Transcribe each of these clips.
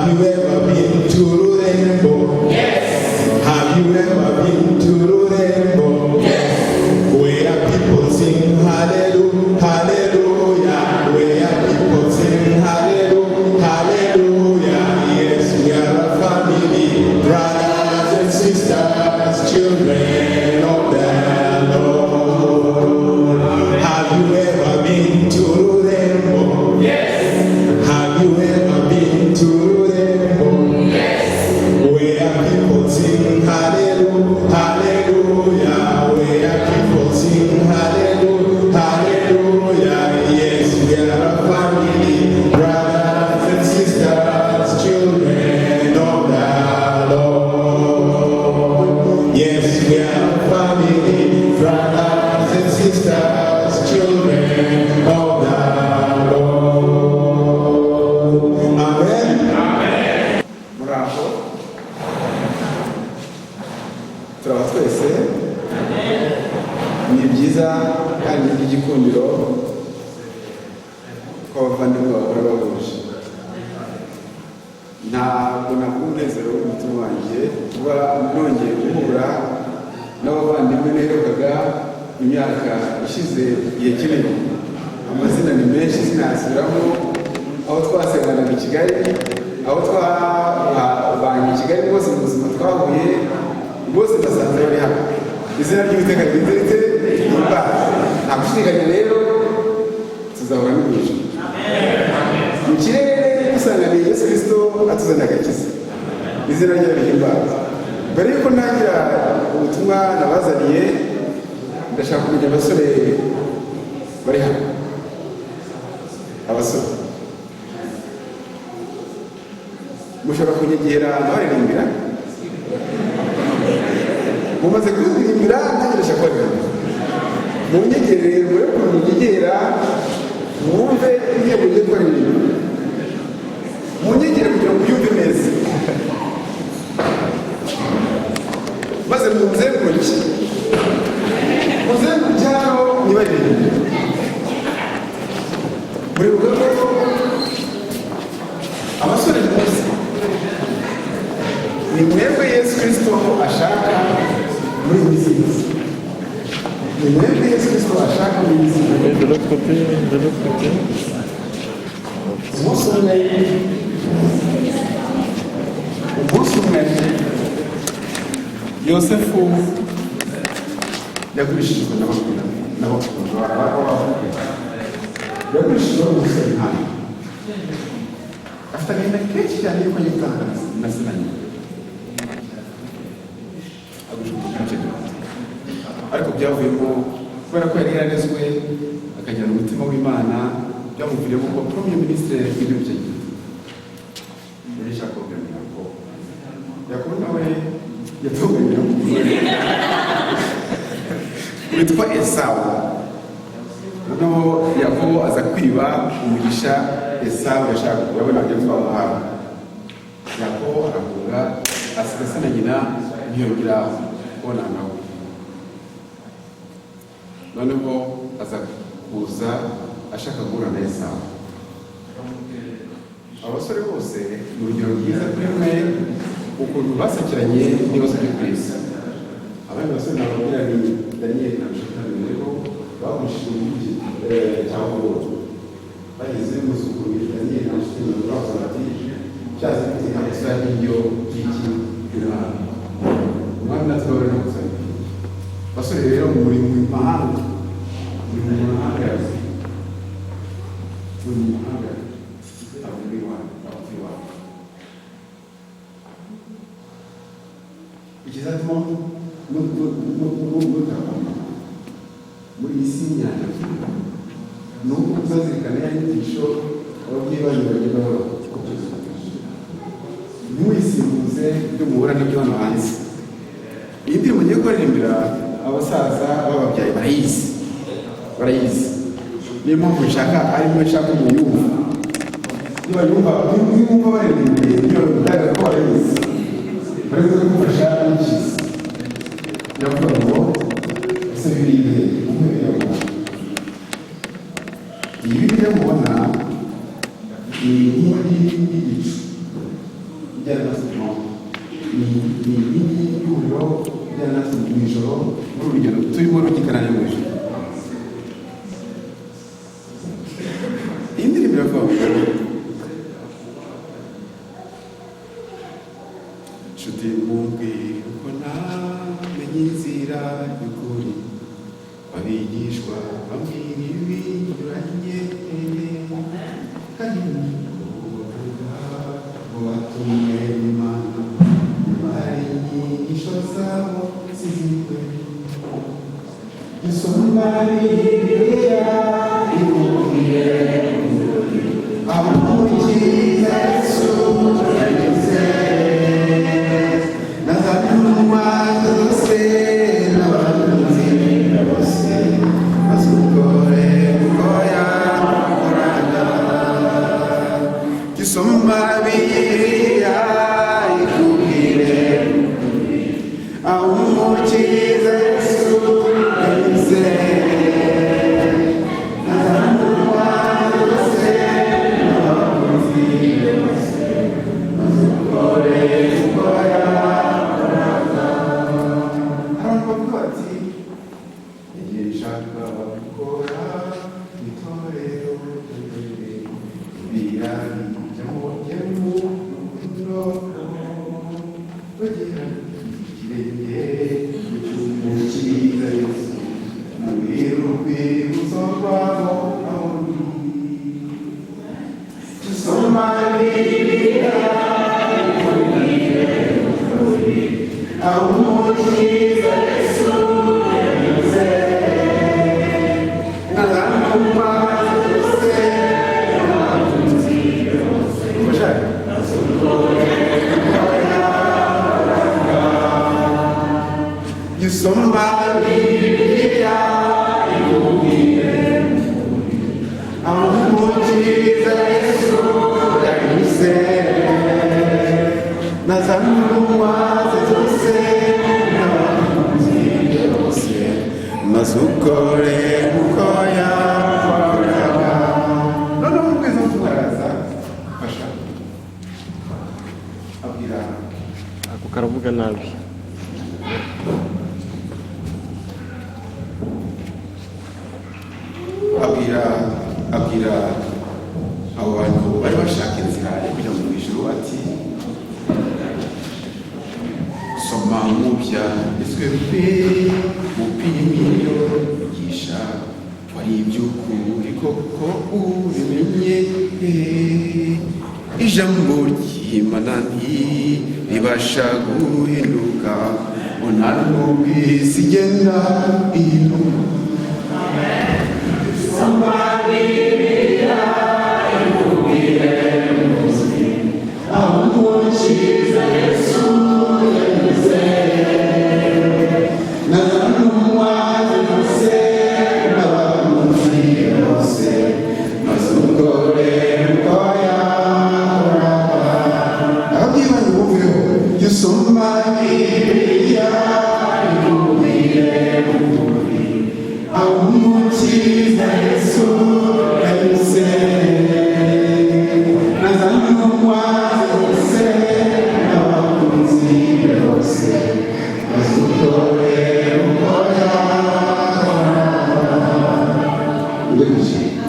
Have you ever been to Rurembo? Yes. Have you ever been to Rurembo? Yes. Where people sing hallelujah, hallelujah. Where people sing hallelujah, hallelujah. Yes, we are a family, brothers and sisters, children of the Lord. Have you ever been to Rurembo? Yes. Have you ever been to Rurembo? Yes. Where people sing hallelujah, hallelujah. Where people sing hallelujah, hallelujah. Yes, we are a family, brothers and sisters, children of the Lord. Yes, we are a family, brothers and sisters, children of the Lord. Amen. Muraho, turaba twese. Ni byiza kandi ni iby'igikundiro ko abavandimwe bahora bahuje. Ntabwo nakura umunezero w'umutima wanjye kuba nongeye guhura n'abavandimwe naherukaga imyaka ishize, igihe kinini. Amazina ni menshi, sinasubiramo. Aho twasenganaga i Kigali, aho twabanye i Kigali, bose mu buzima twahuye, bose basanze bari hano. Izina ry'Uwiteka ryiza rite rihimbaze. Nta gushidikanya rero, tuzahora no mu ijuru, mu kirere, dusanganiye Yesu Kirisito atuzaniye agakiza. Izina rye rihimbaza. Mbere y'uko ntangira ubutumwa nabazaniye, ndashaka kumenya abasore bari hano. Abasore, mushobora kunyegera nkabaririmbira? Mumaze kuririmbira, nanjye ndashaka kubaririmbira. Munyegere, murebe ukuntu munyegera, mwumve indirimbo ngiye kubaririmba. Munyegere kugira ngo mbyumve neza, maze munzenguruke, muzenguruke hano nyibaririmbe. Muribuka ko abasore muzi, ni mwebwe Yesu Kirisito ashaka muri iyi minsi. Ni mwebwe Yesu Kirisito ashaka muri iyi minsi. Et de l'autre côté, de l'autre côté. Umunsi umwe, umunsi umwe, Yosefu yagurishijwe na bakuru yagurishijwe n'umusore nk'ayo, afite agahinda kenshi cyane yuko agiye gutandukana na se na nyina. Agurishwa mu gice, ariko byavuyemo kubera ko yari yararezwe akagirana umutima w'Imana, byamuviriyemo kuba premier ministre w'igihugu cya Egiputa, yari Jacob na Yakobo. Yakobo nawe yatunganye n'umugore witwa Esawu. Noneho Yakobo aza kwiba umugisha Esawu yashaka yabona bagenzi bamuhawe. Yakobo arahunga, asiga se na nyina, ntiyongera kubonana nawe. Noneho aza kuza ashaka guhura na Esawu. Abasore bose ni urugero rwiza kuri mwe, ukuntu basakiranye n'ibibazo byo ku isi. Abandi basore nababwira ni Daniyeli na Meshaki rero, bagurishije mu gihugu cya Babuloni. Bageze muzukuru Daniyeli na Meshaki bavuze bati: "Cyaze guteka gusa n'indyo y'iki y'umwami, umwami natwe bari no gusaba." Basore rero, muri mu mahanga, muri mu mahanga yose, muri mu mahanga, ntabwo muri iwanyu, ntabwo turi iwanyu. Ikizatuma mutakwama muri iyi si y'inyanja ni uko muzazirikana ya nyigisho ababyeyi banyu bagenda babaha. Ntiwisimbuze ibyo muhura n'ibyo hano hanze. Iyi ndirimbo ngiye kubaririmbira, abasaza bababyaye barayizi, barayizi. Niyo mpamvu nshaka, arimo nshaka muyumva. Niba yumva, niba baririmbiye, niyo bigaragara ko barayizi, bari buze kumufasha n'ikizi. Iravuga ngo: "Ese biriye umwe?" Iyi Bibiliya mubona ni inkingi y'igicu. Ijyana natwe ku manywa, ni inkingi y'umuriro ijyana natwe mu ijoro muri uru rugendo turimo rugikananye mu ijoro. Iyi ndirimbo iravuga ngo: "Nshuti, mumbwire uko namenye inzira y'ukuri. Abigishwa bambwira ibinyuranye, kandi niko bavuga ngo batumwe n'Imana, nyamara inyigisho zabo sizikwe. Isoma Bibiliya ikubwire aho Umukiza Yesu yanyuze, na za ntumwa zose n'abatunzi bose, maze ukore uko yakoraga. Isoma Bibiliya ikubwire aho Umukiza Yesu yanyuze, na za ntumwa zose n'abakunzi bose, maze ukore uko yakoraga." Hari abantu bavuga bati: "Igihe nshaka gukora itorero ry'imbere, birabijyamo jyemo urukundo, bagera ikirenge mu cy'Umukiza Yesu, mubwire urwibutso rwabo aho ruri." Soma Bibiliya ikubwire ukuri aho Umukiza Yesu yanyuze, na za ntumwa zose n'abatunzi bose, maze ukore uko yakoraga. Isoma Bibiliya ikubwire aho Umukiza Yesu yanyuze, na za ntumwa ze zose n'abakunzi be bose, maze ukore uko yakoraga. Noneho umubwirizabutumwa araza fasha abwira Ako karavuga nabi. Abwira abo bantu bari bashaka inzira yo kujya mu ijuru ati: "Soma mu byanditswe pe, upime ibyo bigisha wari iby'ukuri koko, ubimenye. Ijambo ry'Imana ntiribasha guhinduka, ngo nta n'ubwo isi igenda ihinduka." Soma Bibiliya ikubwire aho Umukiza Yesu yanyuze, na za ntumwa zose n'abakunzi bose, maze ukore uko yakoraga. Ababyeyi banyu bumvireho. Jya usoma Bibiliya ikubwire ukuri aho Umukiza Yesu yanyuze, na za ntumwa zose n'abakunzi be bose, maze ukore uko yakoraga. Ujye gushima.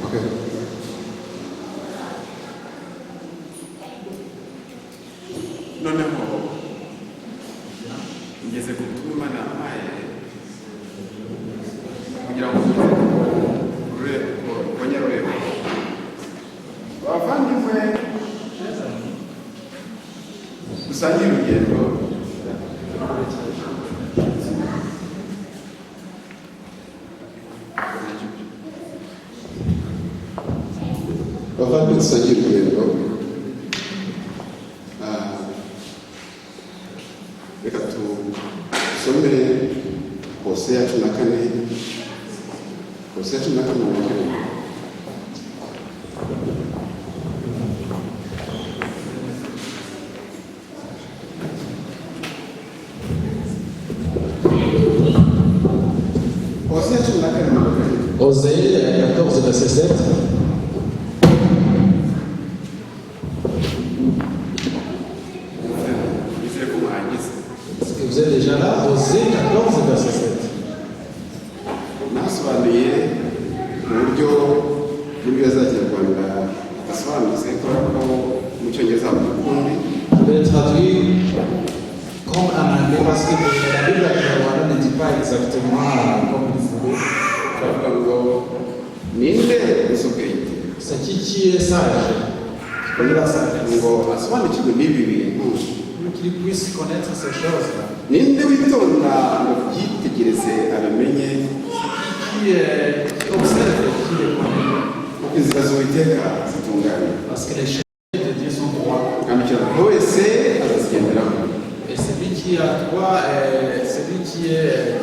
Okay. Noneho ngeze ku butumwa Imana yampaye kugira ngo tugeze ku banyarurembo. Bavandimwe dusangire urugendo, Bavandimwe dusangiye urugendo, Ah, reka tusome Hoseya 14, Hoseya 14 mirongo 7. Hoseya 14 mirongo 7. Osée 14, verset 7. Nizere ko muhangize. Est-ce que vous êtes déjà là? Osée 14, verset 7. Nasobanuye mu buryo muri za Kinyarwanda adasobanutse, kubera ko mu Cyongereza havuga ukundi. Je vais le traduire comme en anglais parce que la Bible Kinyarwanda ne dit pas exactement comme il faut. Turavuga ngo ninde uzi ubwenge C'est qui est sage, qui connaît la sagesse, ngo asobanukirwe n'ibi bintu? pour qu'il puisse connaître ces choses-là. Ninde witonda ngo abyitegereze abimenye? Qui observe et qui les connaît. Kuko inzira z'Uwiteka zitunganye, Parce que les chemins de Dieu sont droits. kandi ukiranuka wese azazigenderamo. Et celui qui a droit, celui qui est.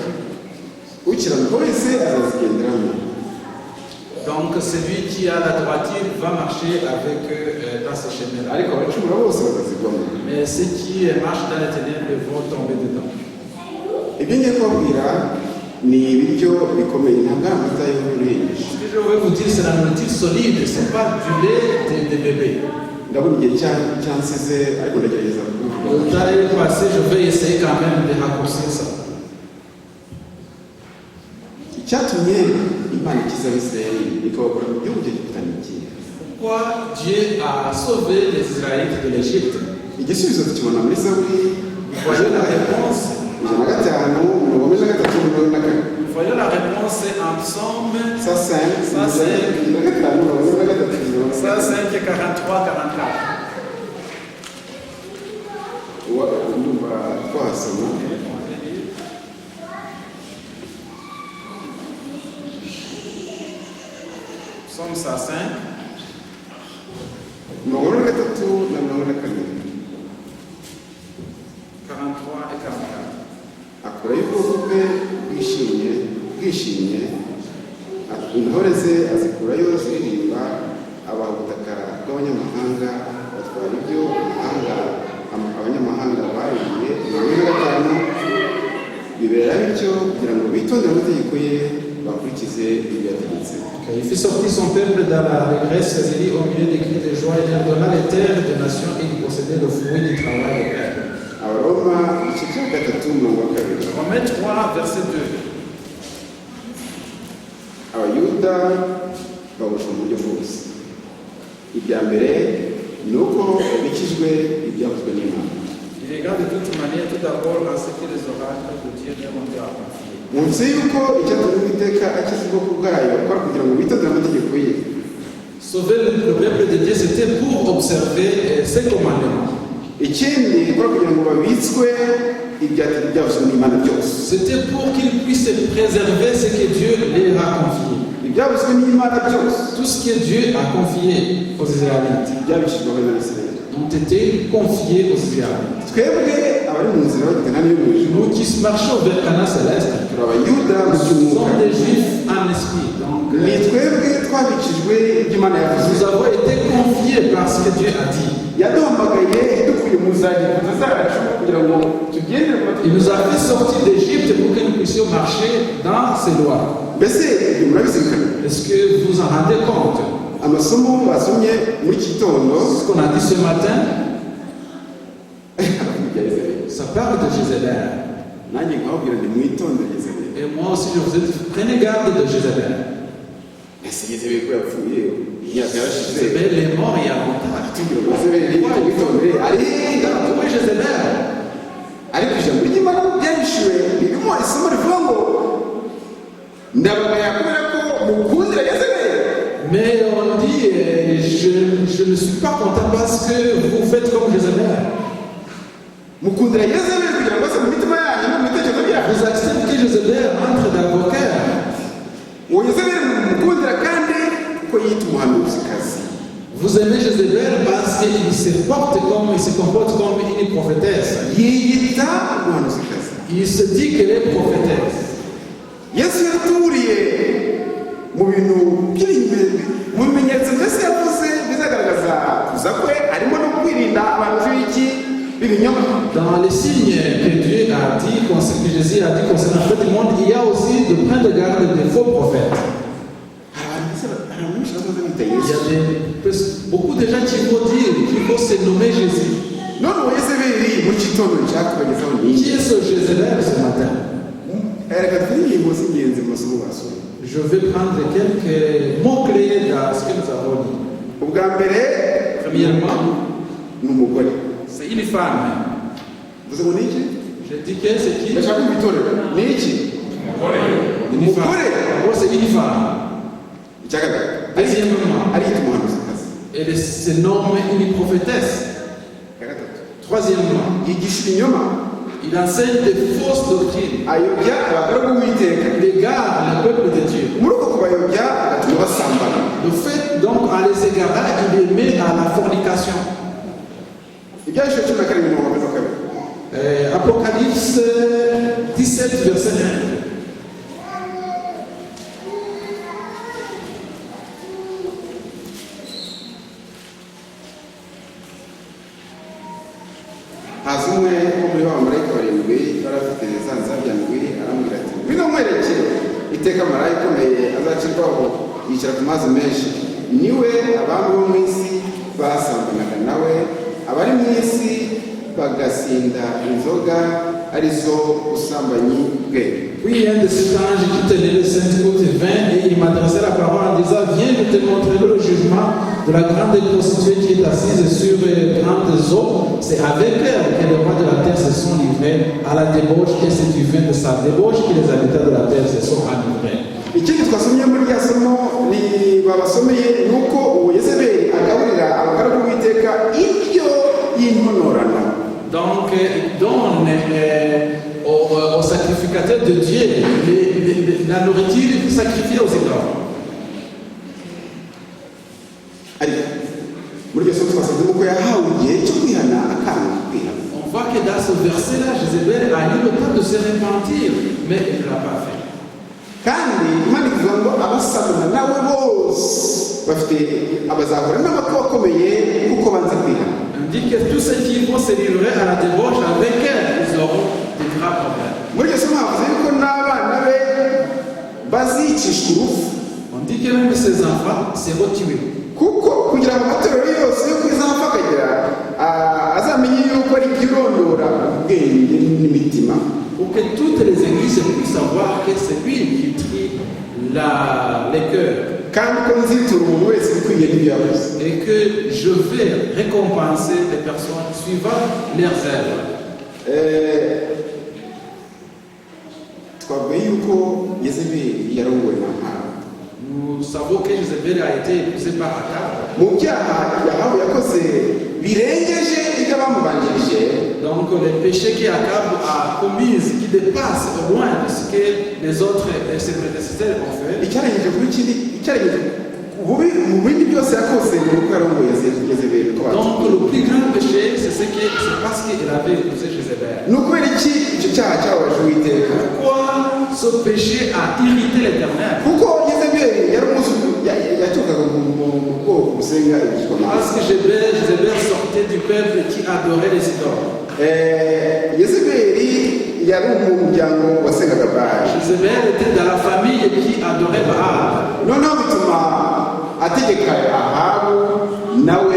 Ukiranuka wese azazigenderamo. Donc celui qui a la droiture va marcher avec eux dans ce chemin-là. Ariko abacumura bose bazazigwamo. Mais ceux qui marchent dans les ténèbres vont tomber dedans. Ibyo ngiye kubabwira ni ibiryo bikomeye, ntabwo ari amata y'uruhinja. Ce que je veux vous dire, c'est la nourriture solide, ce n'est pas du lait des bébés. Ndabona igihe cyansize, ariko ndagerageza kubivuga. Le temps est passé, je vais essayer quand même de raccourcir ça. Icyatumye Imana ikiza Abisirayeli ikabakura mu gihugu cy'Egiputa ni ikihe? Pourquoi Dieu a sauvé les Israélites de l'Égypte? Igisubizo tukibona muri Zaburi Voyons la réponse. 105, 43, 44. Voyons la réponse en Psaume 105, 105, 43, 44. 105, 43, 44. Ndumva twahasoma. Psaume 105, 43 na 44. 43 et 44. Akurayo ubwoko bwe bwishimye bwishimye, intore ze azikurayo ziririmba. Abaha ubutaka bw'abanyamahanga, batwara ibyo amahanga abanyamahanga bariye. 45. Bibera bityo kugira ngo bitondere amategeko ye, bakurikize ibyo yategetse. Ok, Il fit sortir son peuple dans l'allégresse, c'est-à-dire au milieu des cris de joie, il leur donna les terres des nations et il possédait le fruit du travail des peuples. Abaroma igice cya 3, umurongo wa 2. Romains 3, verset 2. Abayuda bahuje mu buryo bwose. Ibya mbere ni uko babikijwe ibyavuzwe n'Imana. Il regarde de toute manière tout d'abord à ce que les oracles de Dieu leur ont confié. Munsi y'uko icyatumye Uwiteka akiza ubwoko bwayo akora kugira ngo bitondere amategeko ye. Sauver le peuple de Dieu, c'était pour observer ses commandements. Ikindi akora kugira ngo babitswe ibyavuzwe n'Imana byose. C'était pour qu'ils puissent préserver ce que Dieu leur a confié. Ibyavuzwe n'Imana byose Tout ce que Dieu a confié aux Israélites byabikijweho n'Abisirayeli. ont été confiés aux Israélites. Twebwe abari mu nzira bajya Kanani yo mu ijuru, Nous qui marchons vers Canaan céleste, turi Abayuda mu nous by'umwuka. sommes des Juifs en esprit. Donc, Ni twebwe twabikijwe ibyo Imana yavuze. nous avons été confiés par ce que Dieu a dit. Yaduhamagaye idukuye mu za Egiputa zacu kugira ngo tugendere mu Il mategeko. nous a fait sortir d'Égypte pour que nous puissions marcher dans ses lois. Mbese ibyo murabizirikana? Est-ce que vous en rendez compte? Amasomo basomye muri iki gitondo Ce qu'on a dit ce matin, ibya Yezebeli. Ça parle de Jézabel. Nanjye nkababwira nti mwitondere Yezebeli. Et moi aussi, je vous ai dit, prenez garde de Jézabel. Ese Yezebeli ko yapfuye imyaka yarashize, Jézabel est mort il y a longtemps. atubwira ngo Yezebeli witondere ari Où est Jézabel? Ariko ijambo ry'Imana ryahishuwe ririmo isomo rivuga ngo ndabagaya kubera ko mukundira Yezebeli. Mais on dit, je ne suis pas content parce que vous faites comme Jézabel. Mukundira Yezebeli kugira ngo aze mu mitima yanyu no mu bitekerezo byanyu. Vous acceptez que Jézabel entre dans vos cœurs. Uwo Yezebeli mumukundira kandi ko yita umuhanuzikazi. Vous aimez Jézabel parce qu'il se porte comme, il se comporte comme une prophétesse. Yiyita umuhanuzikazi. Il se dit qu'elle est prophétesse. Yesu yaratuburiye mu bintu by'ibintu mu bimenyetso mbese yavuze bizagaragaza kuza kwe harimo no kwirinda abantu b'iki b'ibinyoma. Dans les signes que Dieu a dit, que Jésus a dit concernant la fin du monde, il y a aussi de prendre garde des faux prophètes. Hari abantu mbese hari abantu benshi bazaza bita Il y Yesu. a beaucoup de gens qui vont dire, qui vont se nommer Jésus. None uwo Yezebeli muri iki gitondo nshaka kubagezaho ni Qui iki? est ce Jézabel ce matin? Reka turi ingingo z'ingenzi mu masomo basomye. Je vais prendre quelques mots-clés dans ce que nous avons dit. Ubwa mbere, Premièrement, ni umugore. c'est une femme. Mvuze ngo ni iki? Je dis que c'est qui? Ndashaka kumva itorero ni iki? Une femme. Umugore. D'abord, c'est une femme. Icya kabiri, Deuxièmement, ariyita umuhanuzikazi. Elle se nomme une prophétesse. Icya gatatu, Troisièmement, yigisha ibinyoma. il enseigne des fausses doctrines. Ayobya abagaragu b'Uwiteka. Il égare le peuple de Dieu. Muri uko kubayobya agatuma basambana. Le fait donc à les égarer, il les met à la fornication. Ibyahishuwe 17 mirongo 22. Apocalypse 17, verset 1. Haza umwe wo muri ba bamarayika barindwi bari afite za nzabya ndwi arambwira ati ngwino nkwereke iteka marayika ukomeye azacirwaho yicara ku mazi menshi niwe abami bo mu isi basambanaga nawe abari mu isi bagasinda inzoga arizo busambanyi bwe. Puis un de ces anges qui tenait les saintes côtes vint et il m'adressait la parole en disant: Viens, je te montrerai le jugement de la grande prostituée qui est assise sur les grandes eaux. C'est avec elle que les rois de la terre se sont livrés à la débauche et c'est du vin de sa débauche que les habitants de la terre se sont enivrés. Ikindi twasomye muri rya somo ni babasomeye ni uko uwo Yezebeli agaburira abagaragu b'Uwiteka indyo y'intonorano. Donc, il donne aux sacrificateurs de Dieu la nourriture sacrifiée aux idoles. Ariko muri iryo somo twasomye ko yahawe igihe cyo kwihana akanga kwihana. On voit que dans ce verset-là, Jézabel a eu le temps de se repentir, mais elle ne l'a pas fait. Kandi Imana ivuga ngo abasambana nawe bose bafite abazahura n'amakuba akomeye kuko banze kwihana. On dit que tous ceux qui vont se livrer à la débauche avec elle, ils auront des graves problèmes. Muri iryo somo havuze yuko n'abana be bazicishwa urupfu. On dit que même ses enfants seront tués. Kuko kugira ngo amatorero yose yo ku isi aho akagera ah, azamenye yuko ari jye urondora ubwenge n'imitima. Pour que toutes les églises puissent savoir que c'est lui qui trie les cœurs. Kandi ko nzitura umuntu wese ibikwiye n'ibyo yakoze. Et que je vais récompenser les personnes suivant leurs œuvres. Eh, twavuga yuko Yezebeli yarongowe na Ahabu. Nous savons que Jézabel a été épousée par Akab. Mu byaha Ahabu yakoze birengeje ibyo abamubanjirije, Donc les péchés qu'Akab a commis, qui dépassent au loin de ce que les autres et ses prédécesseurs ont fait. Icyarengeje kuri kindi icyarengeje bubi mu bindi byose yakoze ni uko yarongoye Yezebeli ko Donc le plus grand péché, c'est ce que c'est parce qu'il avait épousé Jézabel. Ni ukubera iki icyo cyaha cyababaje Uwiteka? Pourquoi ce péché a irrité l'Éternel? Kuko Yezebeli yari umuzu yaturukaga mu bwoko busenga ibigirwamana. Parce que Jézabel sortait du peuple qui adorait les idoles. Eh, Yezebeli yari mu muryango wasengaga Baali. Jézabel était dans la famille qui adorait Baal. Noneho bituma ategeka Ahabu nawe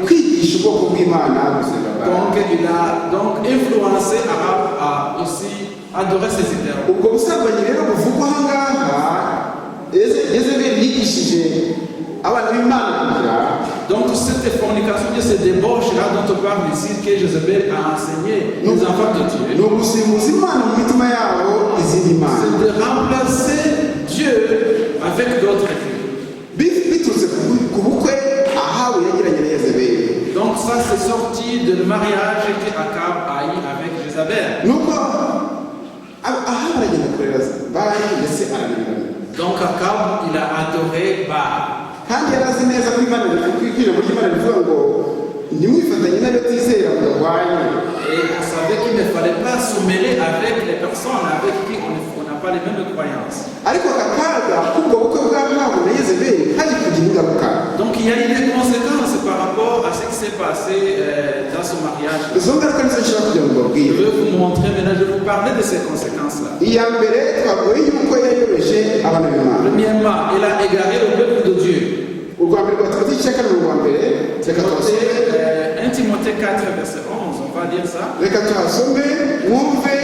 kwigisha ubwoko bw'Imana gusenga Baali. Donc il a donc influencé Ahab à aussi adorer ses idoles. Ubwo busambanyi rero buvugwa aha ngaha Yezebeli yigishije abana b'Imana kugira, Donc cette fornication, cette débauche-là dont on parle ici, que Jézabel a enseigné les enfants de ni Dieu, ugusimbuza Imana mu mitima yabo izindi mana. C'est de remplacer Dieu avec d'autres dieux. Biturutse ku bukwe Ahabu yagiranye na Yezebeli. Donc ça, c'est sorti du mariage qu'Akab a eu avec Jézabel. Nuko Ahabu aragenda akorera Baali ndetse arananirana. Donc Akab, il a adoré Baal. Kandi yari azi neza ko Imana, ko ijambo ry'Imana rivuga ngo ntimwifatanye n'abatizera mudahwanye. Et on savait qu'il ne fallait pas se mêler avec les personnes avec qui on n'a pas les mêmes croyances. Ariko aka kaga k'ubwo bukwe bwa Ahabu na Yezebeli haje kugira ingaruka. Donc il y a eu des conséquences par rapport à ce qui s'est passé dans ce mariage. Izo ngaruka nizo nshaka kugira ngo Je mbabwire. vais vous montrer maintenant, je vais vous parler de ces conséquences-là. Iya mbere twavuye yuko yayobeje abana b'Imana. Premièrement, il a égaré le peuple de Dieu. Urwa mbere rwa Timoteyo igice cya kane umurongo wa mbere, reka tuhasome. 1 Timothée 4, verset 11, on va lire ça. Reka tuhasome mwumve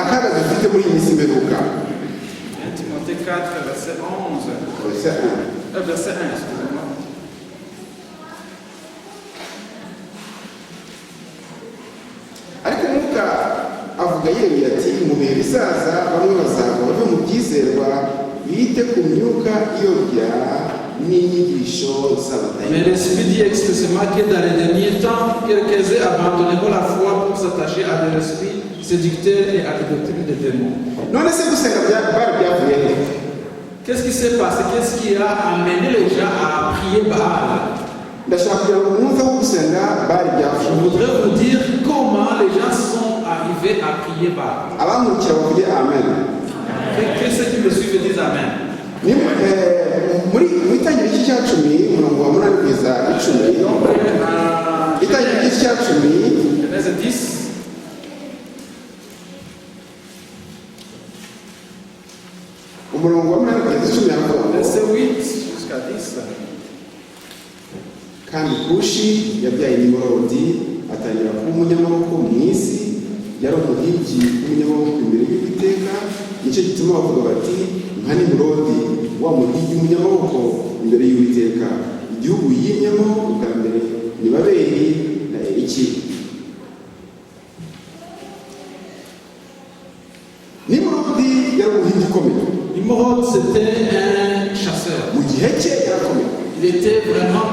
akaga dufite muri iyi minsi mperuka. 1 Timothée 4, verset 11. Verset 1. Verset 1, excusez-moi. Ariko Umwuka avuga yeruye ati mu bihe bizaza bamwe bazagwa bave mu byizerwa bite ku myuka iyobya n'inyigisho Mais z'abadayimoni. l'Esprit dit expressément que dans les derniers temps, quelques-uns abandonneront la foi pour s'attacher à des esprits séducteurs et à des doctrines des démons. None se gusenga bya Bali byavuye he? Qu'est-ce qui s'est passé? Qu'est-ce qui a amené les gens à prier Baal? Ndashaka kugira ngo mwumve aho gusenga Bali Je byavuye. voudrais vous dire comment les gens sont arrivés à prier Baal. Abankurikira bavuge amen. Que ceux qui me suivent disent Amen. Ni muri mu itangiriro ry'icya cumi umurongo wa munani kugeza icumi. Donc, Itangiriro ry'icya cumi. Genèse 10, Umurongo wa munani kugeza icumi aravuga ngo verset 8 jusqu'à 10. Kandi Kushi yabyaye Nimurodi atangira kuba umunyamaboko mu isi. Yari umuhigi w'umunyamaboko imbere y'Uwiteka. Nicyo gituma bavuga bati nka Nimurodi wa muhigi w'umunyamaboko imbere y'Uwiteka. Igihugu yimyemo ubwa mbere ni Babeli na Eriki. Nimurodi yari umuhigi ukomeye. Nimrod, c'était un chasseur. Mu gihe cye yarakomeye. Il était vraiment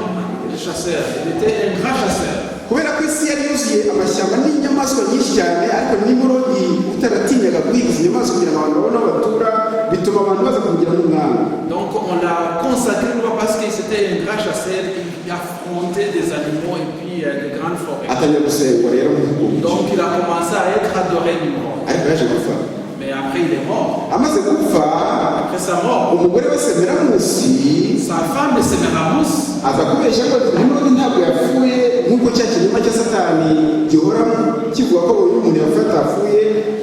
un chasseur. Il était un grand chasseur. Kubera ko isi yari yuzuye amashyamba n'inyamaswa nyinshi cyane, ariko Nimurodi utaratinyaga guhiga izi nyamaswa kugira ngo abantu babone aho batura, bituma abantu baza kumugira nk'umwami. Donc on l'a consacré roi parce que c'était un grand chasseur. Il affrontait des animaux et puis des grandes forêts. Atangira gusengwa rero mu bihugu. Donc il a commencé à être adoré, Nimrod. Ariko yaje gupfa. Mais après il est mort. Amaze gupfa, Après sa mort, umugore we Semiramusi sa femme Semiramus aza kubeshya ko Nimurodi ntabwo yapfuye, nk'uko cya kinyoma cya Satani gihora kivuga ko uyu muntu yapfuye atapfuye.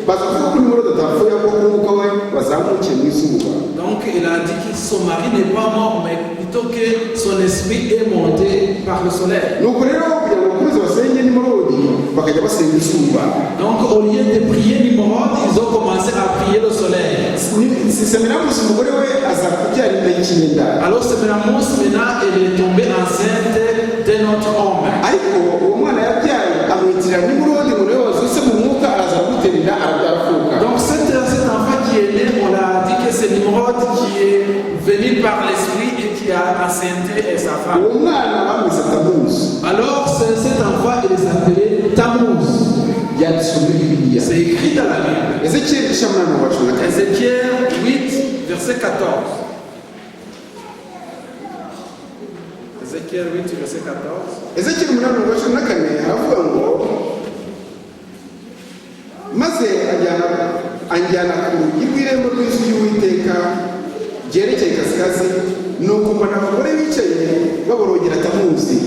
Baza kuvuga ko Nimurodi atapfuye ahubwo ko umwuka we wazamukiye mu izuba. Donc il a dit que son mari n'est pas mort, mais plutôt que son esprit est monté par le soleil. Nuko rero kugira ngo bakomeze basenge Nimurodi bakajya basenga izuba. Donc au lieu de prier Nimrod, ils ont commencé à prier le soleil. Semiramusi umugore we aza kubyara inda y'ikinyendaro. Alors Semiramus, maintenant, elle est tombée enceinte d'un autre homme. Ariko uwo mwana yabyaye amwitirira Nimurodi ngo niwe wazutse mu mwuka araza kumutera inda arabyara afuka. Donc cet enfant qui est né, on a dit que c'est Nimrod qui est venu par l'esprit et qui a enceinté sa femme. Uwo mwana bamwise Tamuzi. Alors cet enfant, il s'appelait Tammuz. Byanditswe muri Bibiliya. C'est écrit dans la Bible. Ezekiyeli igice munani umurongo wa 14. Ézéchiel 8, verset 14. Ézéchiel 8, verset 14. Ezekiyeli umunani umurongo wa 14 haravuga ngo maze ajyana anjyana ku rugi rw'irembo rw'inzu y'Uwiteka ryerekeye ikasikazi, nuko mbona abagore bicaye baborogera Tamuzi.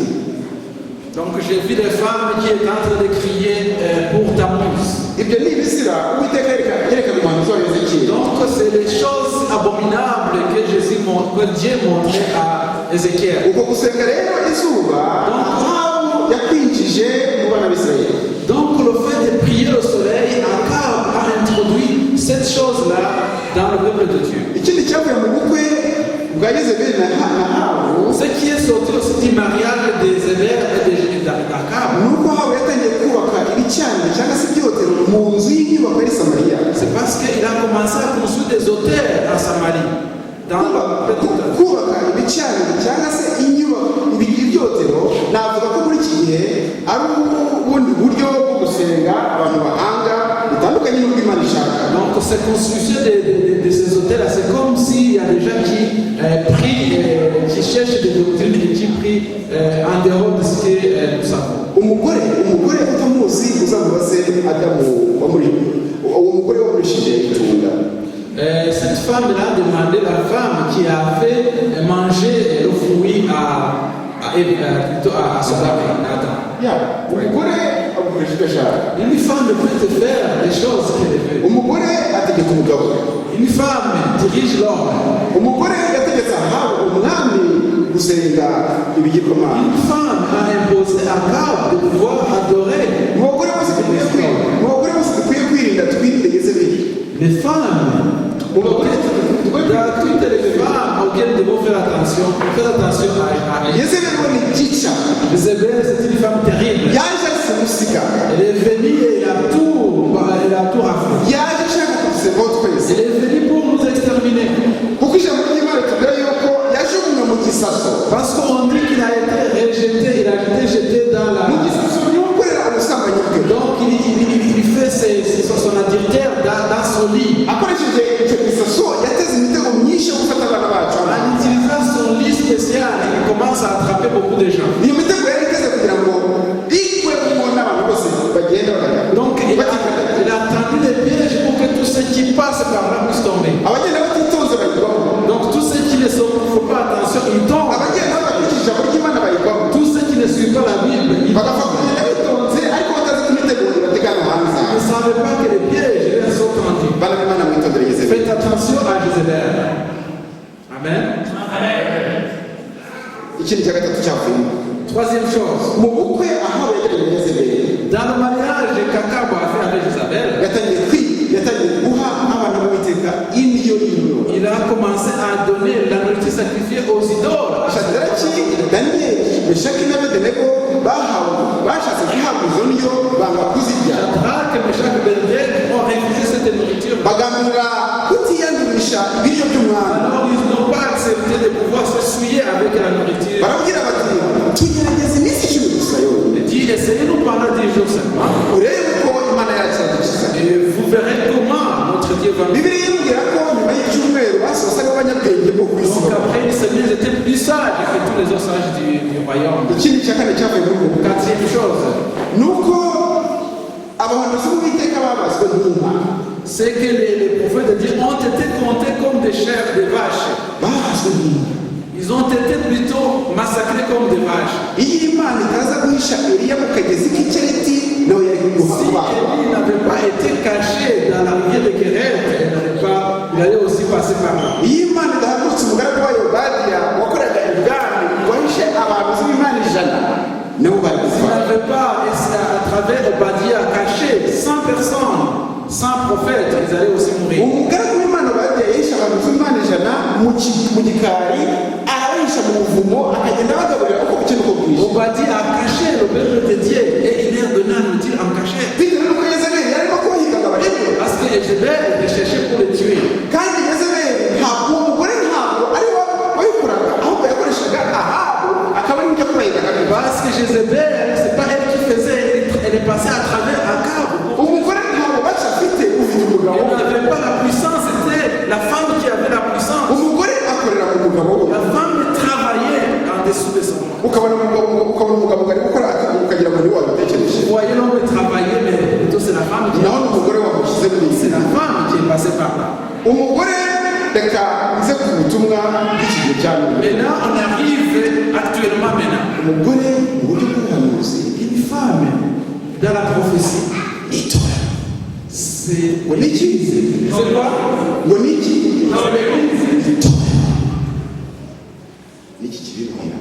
Donc j'ai vu des femmes qui étaient en train de crier pour Tammuz. Ibyo ni ibizira Uwiteka yerekaga umuhanuzi wa Ezekiyeli. Donc c'est les choses abominables que Dieu montrait à Ézéchiel. Uko gusenga rero izuba Ahabu yakwinjije mu bana b'Isirayeli. Donc le fait de prier le soleil, Akab a introduit cette chose-là dans le peuple de Dieu. Ikindi cyavuye mu bukwe bwa Yezebeli na Ahabu Ce qui est sorti aussi du mariage d'Ézébel et d'Akab, ni uko Ahabu yatangiye kubaka ibicaniro cyangwa se ibyotero mu nzu y'inyubako yari Samariya. C'est parce qu'il a commencé à construire des autels en Samarie. Dans le Kubaka ibicaniro cyangwa se inyubako ibyotero, navuga ko muri iki gihe ari ubundi buryo bwo gusenga abantu bahanga bitandukanye n'ubwo Imana ishaka. Donc cette construction de ces autels-là, c'est comme s'il y a des gens qui prient, qui cherchent cherche des doctrines et qui prie en dehors de ce que nous savons. Umugore utamuzi uzamubaze Adamu wamuri uwo mugore wamurishije itunda. Cette femme-là demandait la femme qui a fait manger le fruit plutôt à son mari, Adam. Ya umugore agukoresha ibyo ashaka. Une femme peut te faire des choses qu'elle veut. Umugore ategeka umugabo. Une femme dirige l'homme. Umugore yategetse Ahabu umwami gusenga ibigirwamana. Une femme a imposé à Akab de pouvoir adorer. Mu bagore bose dukwiye kwirinda twirinde Yezebeli. Les femmes, Mu bagore dans toutes les femmes auxquelles nous devons faire attention, faire attention à Yezebeli we ni gica. Jézabel, c'est une femme terrible. Yaje simusiga. Elle est venue et elle a tout raflé. Yaje ashaka kudusebaho twese. Elle est venue pour nous exterminer. Kuko ijambo ry'Imana tubwira yuko yajugunywe mu gisaso. Parce qu'on dit qu'il a été rejeté, il a été jeté dans la. Mu gisaso niho ukorera ubusambanyi bwe. Donc il fait son adultère dans son lit. Akoresheje icyo gisaso yateze imitego myinshi yo gufata abana bacu. En utilisant son lit spécial, il commence à attraper beaucoup de gens. Iyo mitego yari iteze kugira ngo igwemo n'abantu bose bagenda bakajya Donc il a tendu des pièges pour que tous ceux qui passent par là puissent tomber. Abagenda batitonze bayigwamo. Donc tous ceux qui ne font pas attention, ils tombent. Abagenda badakurikije ijambo ry'Imana bayigwamo. Tous ceux qui ne suivent pas la Bible, ils Bagapfa kugenda bitonze ariko batazi ko imitego ibategana hanze. ne savent pas que les pièges leur sont tendus. Bana b'Imana mwitondere Yezebeli. Faites attention à Jézabel. Amen. Ikindi cya gatatu cyavuyemo. Troisième chose, Mu bukwe Ahabu yagiranye na Yezebeli, dans le mariage qu'Akab a fait avec Jézabel, yatangiye guha abana b'Uwiteka indyo y'imibabaro. Il a commencé à donner la nourriture sacrifiée aux idoles. Shadaraki, Daniyeli, Meshaki n'Abedenego bahawe bashatse guhabwa izo ndyo banga kuzirya. Shadrach, Meshach et Abednego ont refusé cette nourriture. Bagambirira kutiyandurisha ibiryo by'umwami. Alors ils n'ont pas accepté de pouvoir se souiller avec la nourriture. Barabwira bati tugerageze iminsi 10 gusa yonyine. Il dit, essayez-nous pendant 10 jours seulement Urebe ko Imana yacu iradukiza. Et vous verrez comment notre Dieu va nous. Bibiliya imbwira ko nyuma y'icyumweru basohotse n'abanyabwenge bo ku isi. Donc après une semaine, ils étaient plus sages que tous les autres sages du royaume. Ikindi cya kane cyavuye muri ubwo bukwe Quatrième chose, ni uko abahanuzi b'Uwiteka babazwe nk'inka. C'est que les prophètes de Dieu ont été comptés comme des chairs de vaches. Babazwe nk'inka. Ils ont été plutôt massacrés comme des vaches. Iyo Imana itaza guhisha Eliya mu kagezi k'i Kereti nawe yari Si kubagwa. Élie n'avait pas été caché dans la rivière de Kéret, il allait aussi passer par là. Iyo Imana idahagurutse umugaragu wayo Obadiya wakoraga ibwami wahishe abahanuzi b'Imana 100 nabo bari S'il gupfa. n'avait pas, et c'est à travers Obadia, caché 100 personnes, 100 prophètes, ils allaient aussi mourir. Umugaragu w'Imana Obadiya yahishe abahanuzi b'Imana 100 mu gikari arabahisha mu buvumo akagenda abagaburira uko bukeye n'uko bwije. Obadia a caché le peuple de Dieu et il leur donnait à nourriture en cachette. Bitewe n'uko Yezebeli yarimo kubahiga ngo abarebe. Parce que Jézabel les cherchait pour les tuer. Kandi Yezebeli ntabwo uwo mugore ntabwo ari we wabikoraga ahubwo yakoreshaga Ahabu akaba ari we ujya kubahiga akabiba. Parce que Jézabel, c'est pas elle qui faisait, elle est passée à travers Akab. Umugore ntabwo baca afite ufite umugabo. Elle n'avait pas la puissance, c'était la femme qui avait la puissance. Umugore akorera mu mugabo we. La femme travaillait en dessous de son homme. Ukabona umugabo ngo ari gukora ukagira ngo niwe wabitekereje. Vous voyez l'homme travailler, mais plutôt c'est la femme qui Naho n'umugore wamushyize muri iyi. c'est la femme qui est passée par là. Umugore reka nze ku butumwa bw'iki gihe cya none. Maintenant, on arrive actuellement maintenant. Umugore mu buryo bw'ubuhanuzi Une femme dans la prophétie, itora. c'est Ngo ni iki? C'est quoi? Ngo ni iki? C'est l'église. Itorero. Ni iki kibibwira?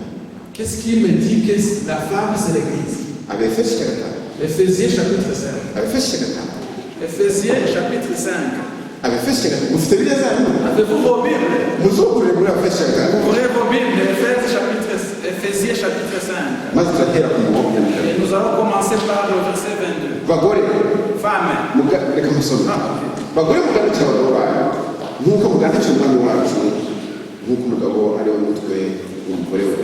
Qu'est-ce qui me dit que la femme, c'est l'église? Abefeso cya gatanu. Éphésiens chapitre 5. Abefeso cya gatanu. Éphésiens chapitre 5. Abefeso cya gatanu mufite Bibiliya zanyu? Avez-vous vos Bibles? Muzugurire muri Abefeso cya gatanu. Ouvrez vos Bibles, Éphésiens chapitre 5. Maze turahera ku murongo wa 22. Et nous allons commencer par le verset 22. Bagore Femme. Reka musome. Bagore mugandukire abagabo banyu nk'uko mugandukira umwami wacu nk'uko umugabo ari we mutwe w'umugore we.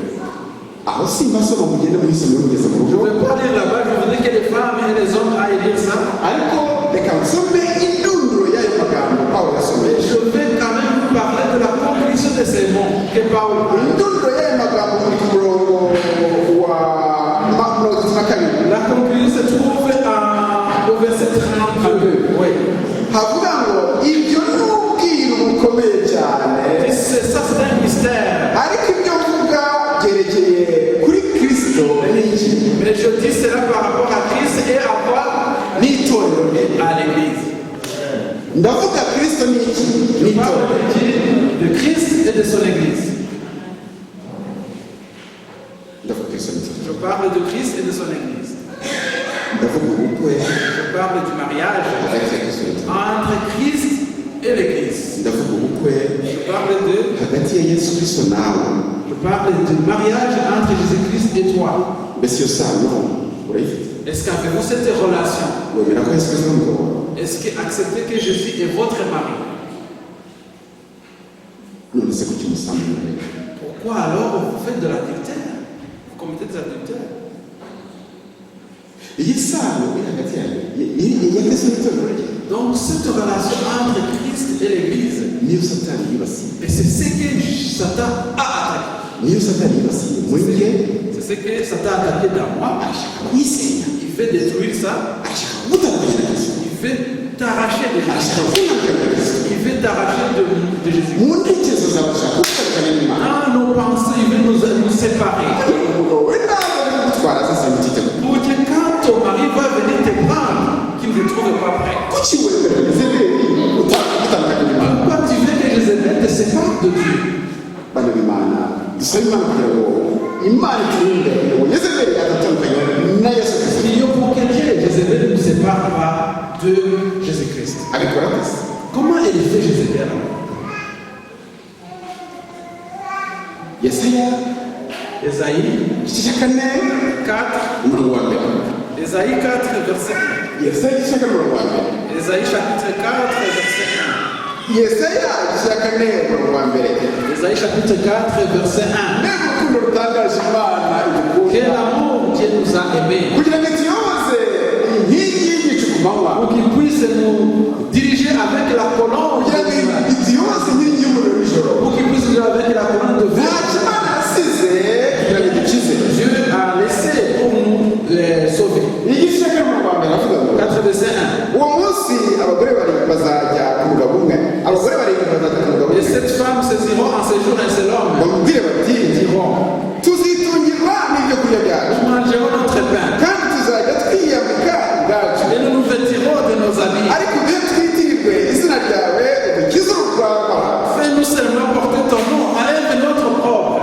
Aho simbasoma mugende muyisomere mugeze mu Je rugo. ne vais pas lire là-bas, je voudrais que les femmes et les hommes aillent lire ça. Ariko reka nsome indunduro y'ayo magambo Pawulo yasomeye. Je vais quand même vous parler de la conclusion de ces mots que Paul a. Indunduro y'ayo et de son Église. Ndavuga Kristo n'itorero. Je parle de Christ et de son Église. Ndavuga ubukwe Je parle du mariage hagati ya Kristo n'itorero. entre Christ et l'Église. Ndavuga ubukwe Je parle de, hagati ya Yesu Kristo nawe. je parle du mariage entre Jésus-Christ et toi. Mbese iyo sano urayifite? Est-ce qu'avez-vous cette relation? Wemera ko Yesu Kristo ari umugabo wawe? Est-ce que acceptez que Jésus est votre mari? None se kuki musambana rero? Pourquoi alors vous faites de l'adultère? Vous commettez des adultères. Iyi sano iri hagati yanyu ya Kristo n'itorero rye, Donc cette relation entre Christ et l'Église, niyo Satani yibasiye. et c'est ce que Satan a attaqué. Niyo Satani yibasiye muri njye. C'est ce que Satan a attaqué dans moi. Arashaka kuyisenya. Il fait détruire ça. Arashaka kugutandukanya na Kristo. Il veut t'arracher de Jésus. Arashaka kugutandukanya na Kristo. Il veut t'arracher de Jésus. Mu ntekerezo zawe arashaka kugutandukanya n'Imana. Dans nos pensées, il veut nous séparer. Umugabo we ntabwo ari kugutwara azasanga utiteguye. Pour que quand ton mari va venir te prendre, qu'il ne te trouve pas prêt. Kuki wemera Yezebeli utandukanya n'Imana? Pourquoi tu veux que Jézabel te sépare de Dieu? Bana b'Imana, dusabe Imana kugira ngo Imana iturinde kugira ngo Yezebeli adatandukanya na Yesu Kristo. Prions pour que Dieu, Jézabel ne nous sépare pas de Jésus-Christ. Abikora ate se? Comment elle fait, Jézabel? Yesaya Ésaïe igice cya 4, 4, umurongo wa mbere. Ésaïe 4, verset 1. Yesaya igice cya 4, umurongo wa mbere. Ésaïe chapitre 4, verset Yesaya igice cya 4, umurongo wa mbere. 1. Ésaïe chapitre 4, verset 1. Mbega urukundo rutangaje Imana Quel idukunda, amour Dieu nous a aimés, kugira ngo ituyoboze inkingi y'igicu ku manywa, pour qu'il puisse nous diriger avec la colonne, kugira ngo ituyoboze inkingi y'umuriro nijoro. pour qu'il puisse nous diriger avec la colonne de feu. Ntacyo Imana yasize kugira ngo idukize. Dieu a laissé pour nous sauver. Igice cya 4, umurongo wa mbere aravuga ngo: 4 verset 1. Uwo munsi abagore barindwi bazajya ku mugabo umwe, abagore barindwi bazajya ku mugabo Et umwe, sept femmes saisiront en ce jour un seul homme. bamubwire bati: Diront: Tuzitungirwa n'ibyo kurya byacu, Nous mangerons notre pain kandi tuzajya twiyambika ubwacu, et nous nous vêtirons de nos habits. ariko ibyo twitirirwe izina ryawe, udukize urugwakora. Fais-nous seulement porter ton nom, enlève notre propre.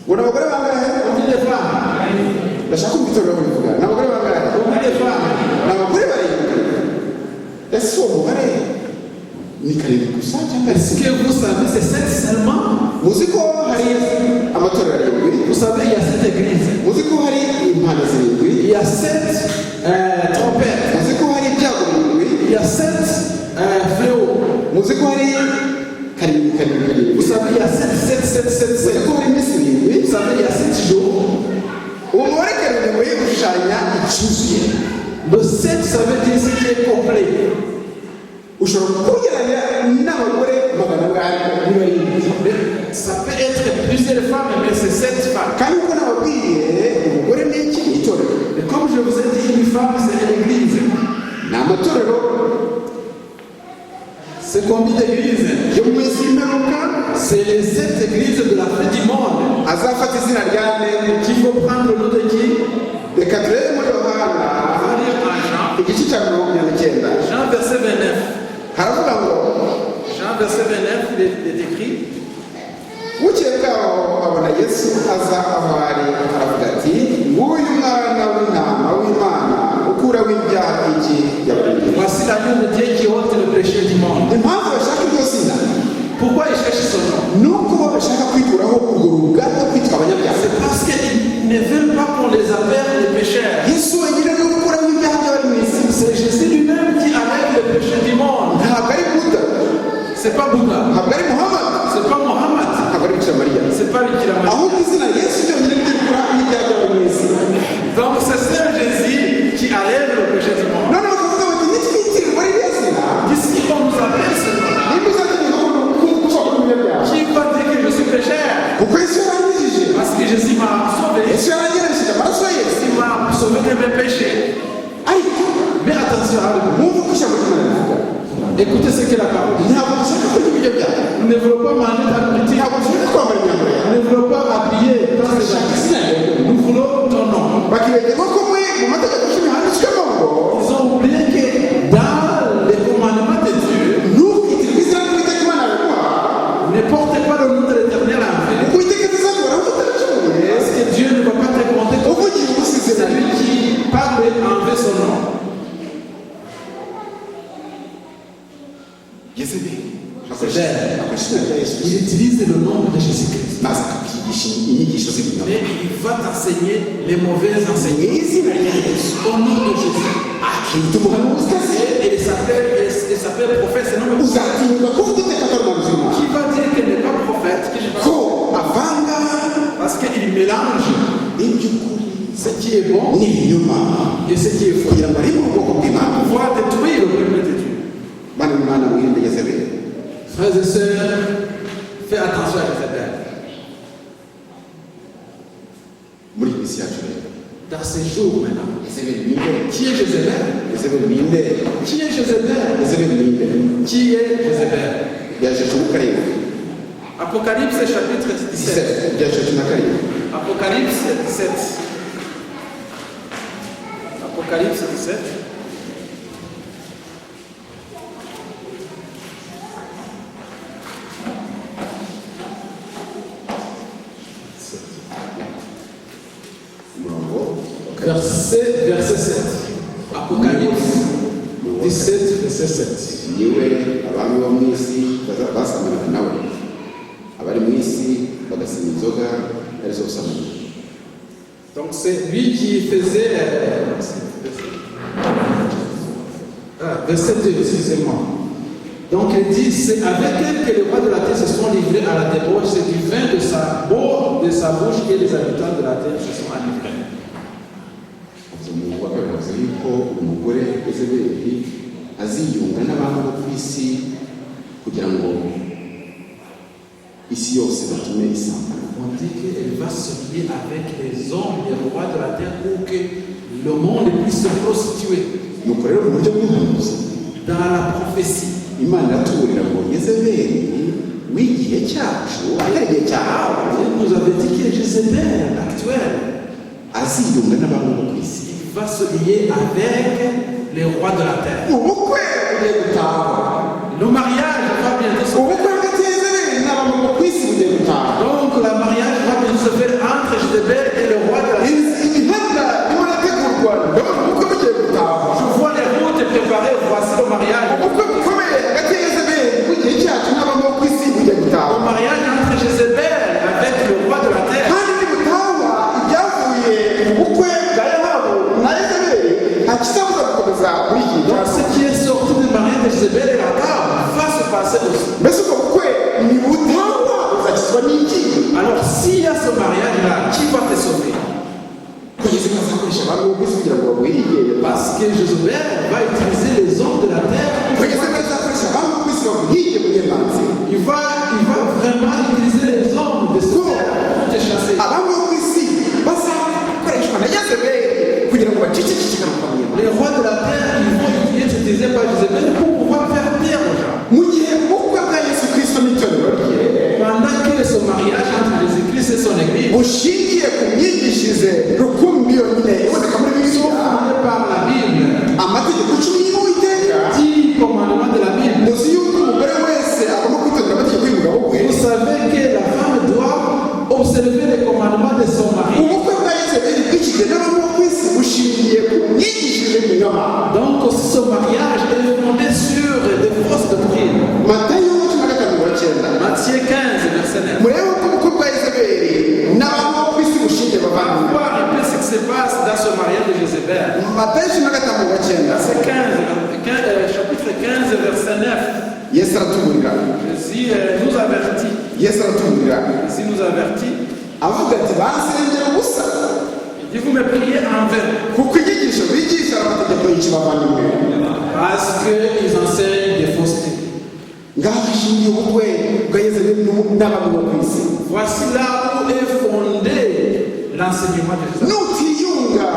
Ngo ni abagore bangahe? Combien de femmes? Ndashaka kumva itorero bivuga. Ni abagore bangahe? Combien de femmes? Ni abagore barindwi. Ese uwo mubare ni karindwi gusa cyangwa Est-ce que vous savez, c'est sept seulement? Muzi ko hari amatorero arindwi? Vous savez, il y a sept églises. Muzi ko hari impanda zirindwi? Il y a sept trompettes. Muzi ko hari ibyago birindwi? Il y a sept fléaux. Muzi ko hari karindwi karindwi karindwi? Vous savez, il y a sept, sept, sept, sept, Muzi sept. ko hari iminsi irindwi? Vous savez, il y a sept jours. Uwo mubare karindwi ushushanya icyuzuye. Le sept, ça veut dire ce qui est complet. Ushobora kugereranya n'abagore magana angahe niba ari irindwi? Mais ça peut être plusieurs femmes, mais c'est sept femmes. Kandi uko nababwiye, umugore ni iki? Ni itorero. Et comme je vous ai dit, une femme, c'est l'église. Ni amatorero C'est combien d'églises? Yo mu isi y'imperuka. C'est les sept églises de la fin du monde. Azafata izina rya nde? Qu'il faut prendre le nom de qui? Reka turebe muri Yohana On va lire en Jean. igice cya 49. Jean verset 29. Haravuga ngo: Jean verset 29, il est écrit. Bukeye bwaho abona Yesu aza aho ari, aravuga ati: Nguyu mwana w'intama w'Imana ukuraho ibyaha by'iki yabarindwi. Voici l'agneau de Dieu qui ôte le péché du monde. Impamvu bashaka iryo zina, Pourquoi ils cherchent son nom? Ni uko bashaka kwikuraho urwo ruganda kwitwa abanyabyaha. C'est parce qu'ils ne veulent pas qu'on les appelle les pécheurs. Yesu wenyine niwe ukuraho ibyaha by'abari mu isi. C'est Jésus lui-même qui enlève le péché du monde. Ntabwo ari Buda. C'est pas Bouddha, Ntabwo ari Muhammad. c'est pas Mohammed, Ntabwo ari Bikira Mariya. c'est pas Bikira Maria. Ahubwo izina Yesu ryonyine niryo rikuraho ibyaha by'abari mu isi. Donc c'est seul Jésus qui enlève le péché du monde. None bakavuga bati nitwitirirwa ririya zina, D'ici on nous appelle ce nom. Ninde uzategeka ko kuba umunyabyaha? Qui va dire que je suis pécheur? Kuko Yesu yarangijije. Parce que Jésus m'a sauvé. Yesu yarangirishije amaraso ye. Jésus m'a sauvé de mes péchés. Ariko Mais attention à vous. mwumve uko ijambo ry'Imana rivuga. Écoutez ce que la parole dit. Ntabwo dushaka kurya ibiryo byawe. Nous ne voulons pas manger ta nourriture. Ntabwo dushaka kwambara imyambaro yawe. Nous ne voulons pas habiller dans ces Turashaka izina ryawe. Nous voulons ton nom. Bakibagirwa ko mwe mu mategeko icumi handitswemo ngo: Ils ont oublié que dans les commandements de Dieu, Ntukitirwe izina ry'Uwiteka Imana yawe, ne portez pas le Inyigisho z'ibinyoma. Mais il va t'enseigner les mauvais Mu enseignements. Izina rya Yesu. Au nom de Jésus. Akita umuhanuzi. Et il s'appelle prophète, c'est non mais Uzatinyuka kuvuga iteka atari umuhanuzi w'Imana? Qui va dire qu'il n'est pas prophète, qu'il n'est pas Ko avanga Parce qu'il mélange iby'ukuri ce qui est bon n'ibinyoma et ce qui est faux. Kugira ngo arimbure ubwoko bw'Imana. Pouvoir détruire le peuple de Dieu. Bana b'Imana, mwirinde Yezebeli. Frères et sœurs, fais attention à Jézabel. Muri iyi minsi yacu rero, Dans ces jours maintenant. Yezebeli ninde? Qui est Jézabel? Yezebeli ninde? Qui est Jézabel? Yezebeli ninde? Qui est Jézabel? Byahishuwe 17. Apocalypse chapitre 17. 17, Byahishuwe 17. Apocalypse 17. Apocalypse 17. Umurongo wa kabiri. Verset 7. Apocalypse 17, verset 7. Niwe abami bo mu isi basambanaga nawe, abari mu isi bagasinda inzoga arizo busambanyi. Donc c'est lui qui faisait, ah, verset 2, excusez-moi. Donc il dit, c'est avec elle que les rois de la terre se sont livrés à la débauche, c'est du vin de sa bouche que les habitants de la terre se sont enivrés. Umurongo wa kabiri avuze yuko umugore Yezebeli aziyunga n'abami bo ku isi kugira ngo isi yose batume isambana. On dit qu'elle va se lier avec les hommes, les rois de la terre, pour que le monde puisse se prostituer. Nuko rero mu buryo bw'ubuhanuzi, Dans la prophétie, Imana iratuburira ngo Yezebeli w'igihe cyacu, atari igihe cya Ahabu, Dieu nous avait dit que Jézabel actuelle, aziyunga n'abami bo ku isi. Il va se lier avec les rois de la terre. Ubukwe bugiye gutahwa. Le mariage va bientôt se faire. Ubukwe hagati ya Yezebeli n'abami bo ku isi bugiye gutahwa. Donc le mariage va bientôt se faire entre Jézabel et le roi de la terre. Imihanda irimo irategurwa, ndabona ubukwe bugiye gutahwa. Je vois les routes préparées, voici le mariage. Ubukwe bukomeye hagati ya Yezebeli w'igihe cyacu n'abami bo ku isi bugiye gutahwa. Le mariage entre Jézabel avec le roi de la terre. Kandi nibutahwa, ibyavuye mu bukwe bwa Ahabu na Yezebeli nta kizabuza gukomeza muri iki gihe. Donc ce qui est sorti du mariage de Jézabel et Achab va se passer aussi. Mbese ubwo bukwe nibutahwa, uzakizwa n'iki? Alors s'il y a ce mariage-là, qui va te sauver? Kugeza azakoresha abantu bo ku isi kugira ngo bamuhige. Parce que Jézabel va utiliser les hommes de la terre. Kugeza azakoresha abantu bo ku isi bamuhige munyemanzi. Il va vraiment utiliser les hommes de cette terre pour te chasser. Abantu bo ku isi bazakoreshwa na Yezebeli kugira ngo bacecekeshe akanwa ka munyemanzi. Les rois de la terre, ils vont être utilisés par Jézabel pour pouvoir faire taire aux gens. Mu gihe ubukwe bwa Yesu Kirisito n'itorero rye Pendant que ce mariage entre Jésus-Christ et son Église bushingiye ku myigishirize rukumbi yonyine iboneka muri sont Bibiliya, fondés par la Bible, amategeko 10 y'Uwiteka, 10 commandements de la Bible, muzi yuko umugore wese agomba kwitondera amategeko y'umugabo we. Vous savez que la femme doit observer les commandements de son mari. Ubukwe bwa Yezebeli bw'iki gihe n'abantu bo ku isi bushingiye ku myigishirize y'ibinyoma. Donc ce mariage est fondé sur des fausses doctrines. Matayo 15:9. Matthieu 15, verset 9. Murebe uko ubukwe bwa Yezebeli n'abantu bo ku isi bushingiye, bavandimwe. Voir un peu ce qui se passe dans ce mariage de Jézabel. Matayo 15:9. Verset 15, 15, chapitre 15, verset 9. Yesu aratuburira. Jésus nous avertit. Yesu aratuburira. Jésus nous avertit. Avuga ati bansengera ubusa, Il dit, vous me priez en vain. Kuko inyigisho bigisha ari amategeko y'ikibavandimwe. Parce qu'ils enseignent des faussetés. Ngaho hashingiye ubukwe bwa Yezebeli n'abantu bo ku isi. Voici là où est fondé l'enseignement de Jésus. Nutiyunga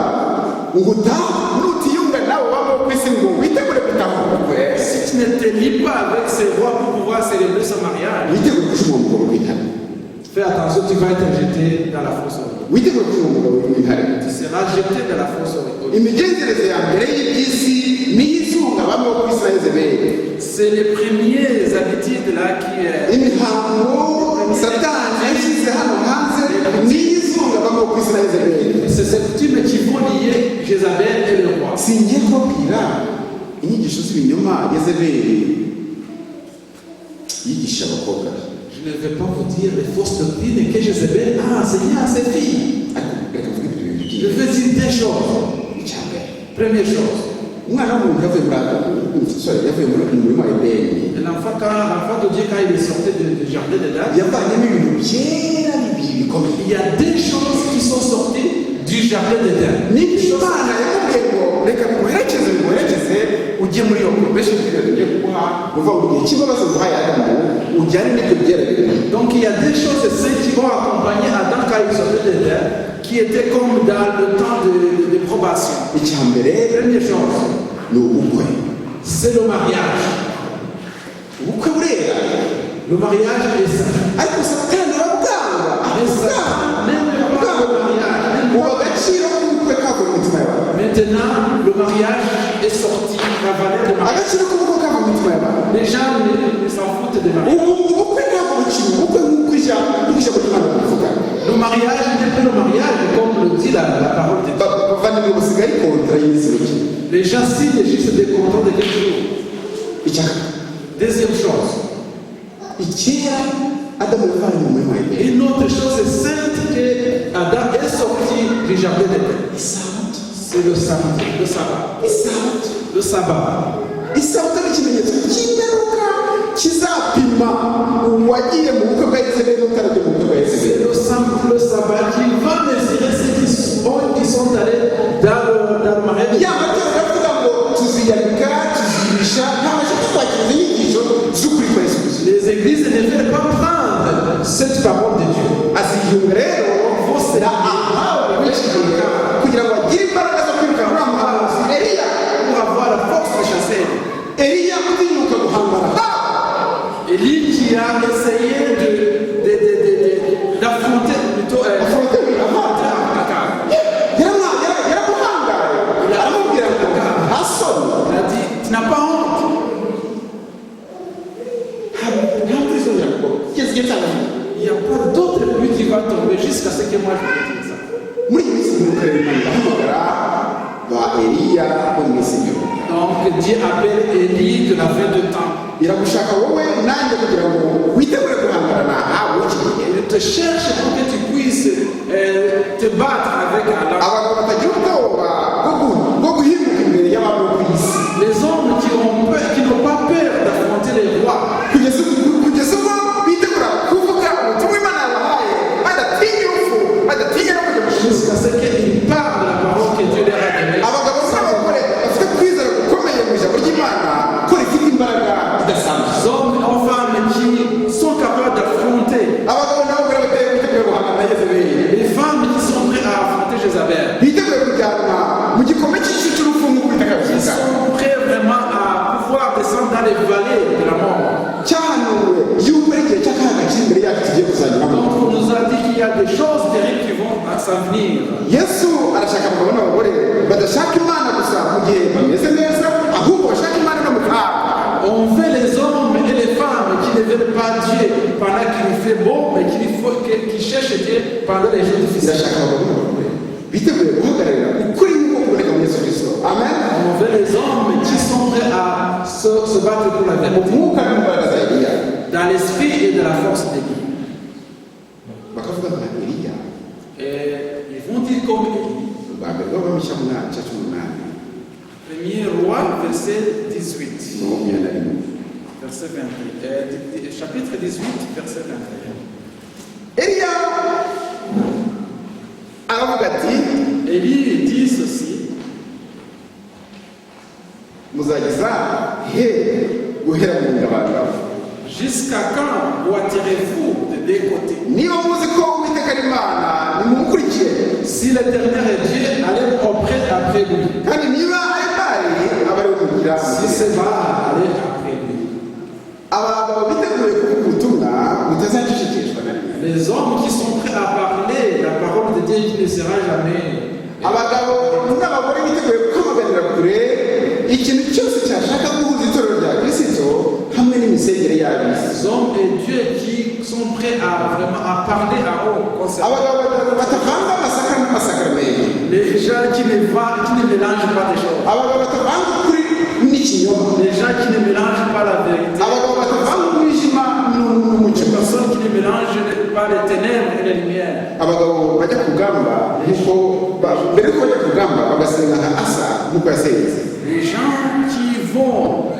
ngo utahe, nutiyunga nawe waba wo ku isi ngo witegure gutaha ubukwe, Si tu ne te lies pas avec ces rois pour pouvoir célébrer ce mariage, witegure kujugunywa mu mwobo w'intare. Fais attention, tu vas être jeté dans la fosse au lion. Witegure kujugunywa mu mwobo w'intare. Tu seras jeté dans la fosse au lion. Imigenzereze ya mbere y'iby'isi niyo izunga abami bo ku isi na Yezebeli. C'est les premières habitudes là qui Imihango Satani yashyize hano hanze niyo izunga abami bo ku isi na Yezebeli. C'est ces coutumes qui vont lier Jézabel et le roi. Singiye kubabwira inyigisho z'ibinyoma Yezebeli yigisha abakobwa be. Je ne vais pas vous dire les fausses doctrines que Jézabel a enseigner à ses filles. Ariko reka mvuge ibyo bintu Je byinshi. veux dire des choses. Icya mbere, Première chose, umwana w'umuntu yavuye muri Adamu, sorry, yavuye muri mu murima wa Edeni, l'enfant, quand, l'enfant de Dieu, quand il est sorti du jardin d'Éden, yavanyemo ibintu byera bibiri bikomeye. Il y a des choses qui sont sorties du jardin d'Éden. Nibyo Imana yamubwiye ngo reka biguherekeze, biguherekeze ujye muri iyo probation period ugiye kuguha, uva mu gihe cy'imbabazi nguhaye Adamu, ujyane n'ibyo byera bibiri. Donc il y a des choses saintes qui vont accompagner Adam quand il sortait d'Éden, qui étaient comme dans le temps de probation. Icya mbere Première chose, ni ubukwe. C'est le mariage. Ubukwe burera. Le mariage est saint. Ariko Satani arabwanga. Mais Satan n'aime pas le mariage. N'aime Ubu pas. agaciro k'ubukwe kavuye mu mitima y'abantu. Maintenant, le mariage est sorti, la valeur de mariage. Agaciro k'ubukwe kavuye mu mitima y'abantu. Les gens ne s'en foutent de mariage. Ubu ubukwe ntabwo bukiri ubukwe nk'uko ijambo nk'uko ijambo ry'Imana ribivuga. Le mariage n'est plus le mariage, comme le dit la parole de Dieu. Bavandimwe, busigaye ari contrat y'iminsi mike. Les gens signent juste des contrats de quelques jours. Icya kabiri, Deuxième chose, icyera Adamu yavanye mu murima wa Edeni, une autre chose sainte que Adam est sorti du jardin d'Éden. Isabato. C'est le samedi, le sabbat. Isabato. Le sabbat. Isabato ni ikimenyetso cy'imperuka kizapima uwagiye mu bukwe bwa Yezebeli n'utaragiye mu bukwe bwa C'est Yezebeli. le samedi, le sabbat qui va mesurer ceux qui sont allés dans le mariage. Ya matorero avuga ngo tuziyambika, tuzirisha, ntabwo ashaka kwakira izi nyigisho z'ukuri kwa Yesu Kristo. Les églises ne veulent pas prendre cette parole de Dieu. Aziyunga rero na Ahabu w'iki gihe kugira ngo agire imbaraga zo kwirukana uriya muhanuzi Eliya. Pour avoir la force de chasser. Eliya utinyuka guhangana Élie qui a essayé d'affronter plutôt Affronter, oui, affronter Akab. Yaramuhangaye, aramubwira ngo nta soni. Il a dit, tu n'as pas honte. Ntabwo izongera kubaho kugeza igihe cy'agahinda. Il n'y a pas d'autre pluie qui va tomber jusqu'à ce que moi je te dise ça. Muri iyi minsi mperuka rero Imana irahamagara ba Eliya bo mu minsi mperuka. Donc Dieu appelle Élie de la fin de temps. Iragushaka wowe nanjye kugira ngo witegure guhangana na Ahabu w'iki gihe. Il te cherche pour que tu puisses te battre avec Allah. Abagabo batagira ubwoba bwo guhinguka imbere y'abantu bo ku isi. Les hommes qui ont peur, qui n'ont pas peur d'affronter les rois, Kugeza ubwo bitegura kuvuga ubutumwa Imana yabahaye badatinya urupfu, badatinya no kujya mu ishuri. Jusqu'à ce qu'ils parlent la parole que Dieu leur a donnée. Abagabo n'abagore bafite kwizera gukomeye mu ijambo ry'Imana ko rifite imbaraga idasanzwe. Les hommes et femmes qui sont capables d'affronter. Abagabo n'abagore biteguye guhangana na Yezebeli, Les femmes qui sont prêtes à affronter Jézabel. biteguye kujyanwa mu gikombe cy'igicu cy'urupfu nk'uko Uwiteka Qui abivuga. sont prêts vraiment à pouvoir descendre dans les vallées de la mort. Cyahanuwe yuko ari igihe cy'akaga kiri imbere yacu tugiye kuzanyuramo. Donc on nous a dit qu'il y a des choses terribles qui vont s'en venir. Yesu arashaka abagabo n'abagore badashaka Imana gusa mu gihe bameze neza, ahubwo bashaka Imana no mu kaga. On veut les hommes et les femmes qui ne veulent pas Dieu pendant qu'il fait beau, mais qui cherchent Dieu pendant les jours difficiles. Irashaka abagabo n'abagore biteguye guhagararira ukuri nk'uko kuboneka muri Yesu Kristo. Amen. On veut les hommes qui sont prêts à se battre pour la Mu vérité, mwuka no mu mbaraga za Eliya. Dans l'esprit et de la force d'Élie. Bakavuga nka Eliya. Et ils vont dire comme Élie. Ubwa mbere bw'Abami cya 18. Premier roi, verset 18. 21. Verset 21. Chapitre 18, verset 21. Eliya aravuga ati Élie dit ceci. Muzageza he guhera mu ngabangabo? Jusqu'à quand boiterez-vous de deux côtés? Niba muzi ko Uwiteka ari Imana, nimumukurikire. Si l'Éternel est Dieu, allez auprès après lui. Kandi niba ari Bali, aba ari we mugira. Si c'est Baal, allez après lui. Abagabo biteguye kuvuga ubutumwa butazacecekeshwa na rimwe. Les hommes qui sont prêts à parler la parole de Dieu qui ne sera jamais. Abagabo n'abagore biteguye kwamaganira kure ikintu cyose cyashaka guhuza itorero rya Kirisito hamwe n'imisengere y'ab'isi. Les hommes et Dieu qui sont prêts à vraiment à parler à haut concernant. Abagabo batavanga amasaka n'amasakaramentu. Les gens qui ne mélangent pas des choses. Abagabo batavanga ukuri n'ikinyoma. Les gens qui ne mélangent pas la vérité. Abagabo batavanga umwijima n'umucyo. Les personne qui ne mélange pas les ténèbres et les lumières. Abagabo bajya ku rugamba nk'uko ba- mbere yuko bajya ku rugamba bagasenga nka Asa nk'uko yasenze. Les gens qui vont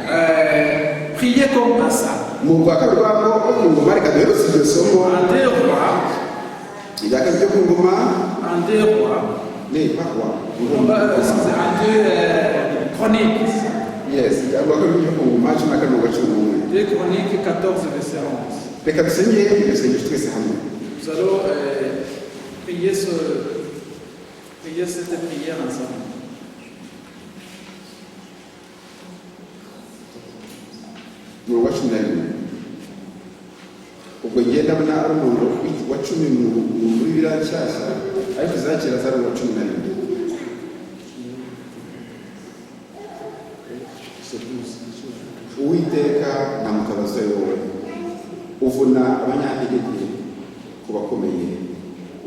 prier comme Asa. Mu rwa kabiri rwabo rwo ku ngoma, reka duherutse iryo somo. En 2 Rois, Ibya kabiri byo ku ngoma. En 2 Rois, ni pakwa. Excusez, en 2 Chroniques, Yes, ibya rwa kabiri byo ku ngoma 14 mirongo 11. 2 Chroniques 14, verset 11. Reka dusenge iryo sengesho twese hamwe. Nous allons prier cette prière ensemble. Umurongo wa 11, ubwo ngiye ndabona ari umurongo wa 10 muri Bibiliya nshyashya, ariko iza kera zari uwa 11. C'est 12. Uwiteka nta mutabazi ari wowe uvuna abanyantege nke ku bakomeye.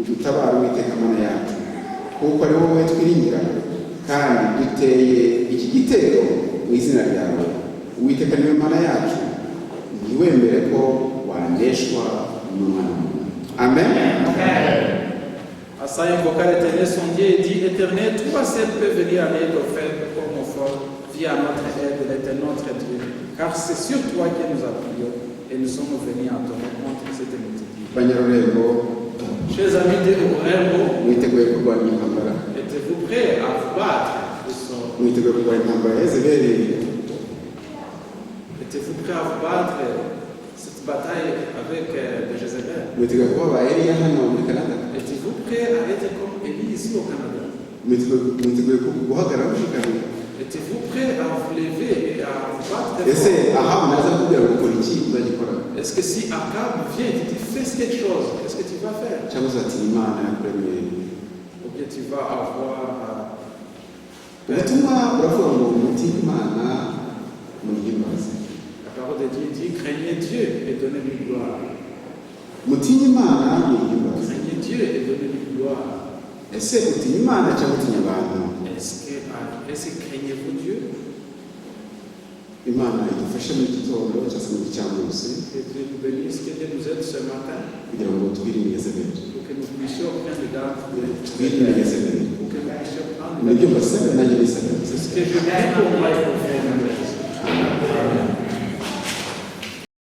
Udutabara, Uwiteka Mana yacu, kuko ari wowe twiringira, kandi duteye iki gitero mu izina ryawe. Uwiteka niwe Mana yacu, ntiwemere ko waneshwa n'umwana w'umuntu. Amen. Asa invoqua l'Éternel son Dieu et dit: Éternel, toi seul peux venir en aide aux faibles comme aux forts. Viens à notre aide, l'Éternel notre Dieu. Car c'est sur toi que nous appuyons et nous sommes venus à ton rencontre cette multitude. Banyarurembo, Chers amis de Rurembo, mwiteguye kurwanya intambara? Êtes-vous prêts à vous battre de Mwiteguye kurwanya intambara ya Yezebeli? Êtes-vous prêts à vous battre cette bataille avec de Jézabel? Mwiteguye kuba ba Eliya hano muri Canada? Êtes-vous prêts à être comme Élie ici au Canada? Mwiteguye mwiteguye guhagarara mushikamye? Êtes-vous prêts à vous lever et à vous battre Ese fort? Ahabu naza kukubwira ngo ukora iki, uzagikora? Est-ce que si Akab vient et te dit: fais quelque chose, est-ce que tu vas faire? Cyangwa uzatinya Imana yakuremye? Ou bien tu vas avoir Ubutumwa buravuga ngo mutinye Imana, muyihimbaze. La parole de Dieu dit: craignez Dieu et donnez-lui gloire. Mutinye Imana, muyihimbaze. Craignez Dieu et donnez-lui gloire. Ese utinya Imana cyangwa utinya abantu? Est-ce que craignez-vous Dieu? Imana idufashe mu gitondo cyangwa se mu gicamunsi Que Dieu nous bénisse, que Dieu nous aide ce matin kugira ngo twirinde Yezebeli. Pour que nous puissions prendre garde de Twirinde Yezebeli. pour que nous puissions prendre Nibyo garde. mbasabira nanjye nisabira. C'est ce que je prie pour moi et pour vous.